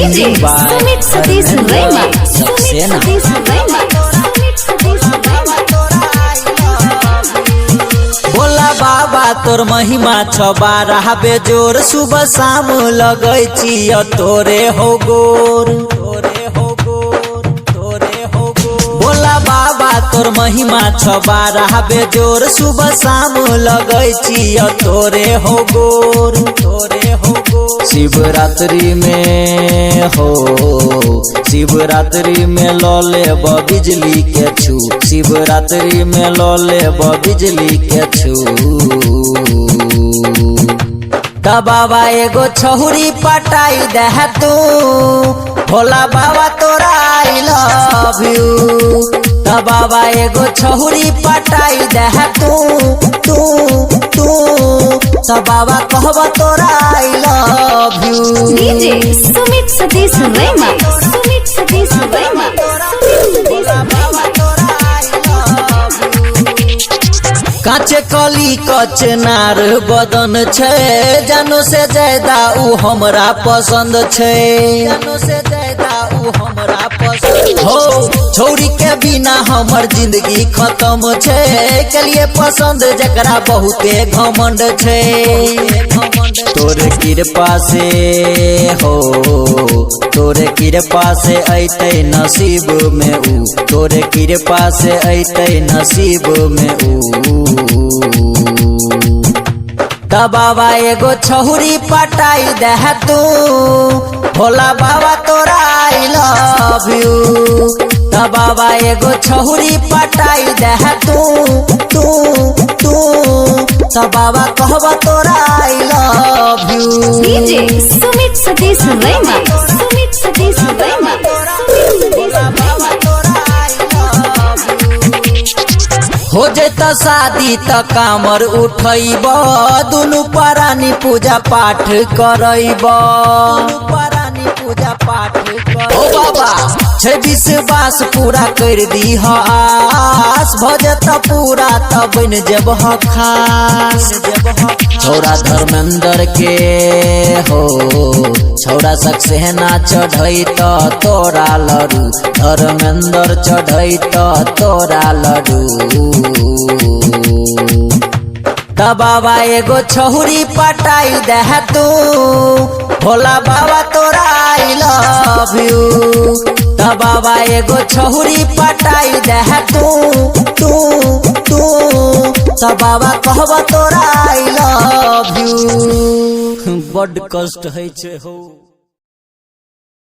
DJ Singing by Sumit Satish Dharmendra Raima. Sumit Saxena. Satish Raima. Sumit Satish Raima. Bhola बाबा तोर महिमा छ बारह बेजोर, सुबह शाम लगै छिय तोरे हो गोर, तोरे हो गोर, तोरे हो गोर। भोला बाबा तोर महिमा छ बारह बेजोर, सुबह शाम लगै छिय तोरे हो गोर, तोरे हो गोर। शिवरात्रि में हो, शिवरात्रि में ल लेब बिजली के छू, शिवरात्रि में ल लेब बिजली के छू। त बाबा एगो छहुरी पटाई दे तू, भोला बाबा तोरा I love you. त बाबा एगो छहुरी पटाई दे तू तू तू, त बाबा कहब तोरा I love you. DJ Sumit Satish Raima. Sumit Satish Raima. Sumit Satish Raima. काचे कली कचनार बदन छै, जानो से ज्यादा ऊ हमरा पसंद छै, जानो से ज्यादा ऊ हमरा पसंद हो। छौरी के बिना हमर जिंदगी खत्म छै, के लिए पसंद जकरा बहुते घमंड छै। तोरे कृपा से हो, तोरे कृपा से ऐतै नसीब में ऊ, तोरे कृपा से ऐतै नसीब में ऊ। त बाबा एगो छहुरी पटाई दे तू, भोला बाबा तोरा I love you. त बाबा एगो छहुरी पटाई दे तू तू तू, त बाबा कहब तोरा I love you. DJ Sumit Satish Raima. Sumit Satish Raima. Sumit Satish Raima. हो जेता शादी त कामर उठैब, दुनु परानी पूजा पाठ करैब, परानी पूजा पाठ। ओ बाबा छै विश्वास पूरा कर दीह आस, भ जेता पूरा त बन जेबह खास। छौरा धर्मेंद्र के हो, छौरा सक्सेना चढ़ै त तोरा लड़ू, धर्मेंद्र चढ़ै त तोरा लड़ू। त बाबा एगो छहुरी पटाई दे तू, भोला बाबा तोरा I love you. त बाबा एगो छहुरी पटाई दे तू तू तू, त बाबा कहब तोरा I love you. बड कष्ट होइ छै हो।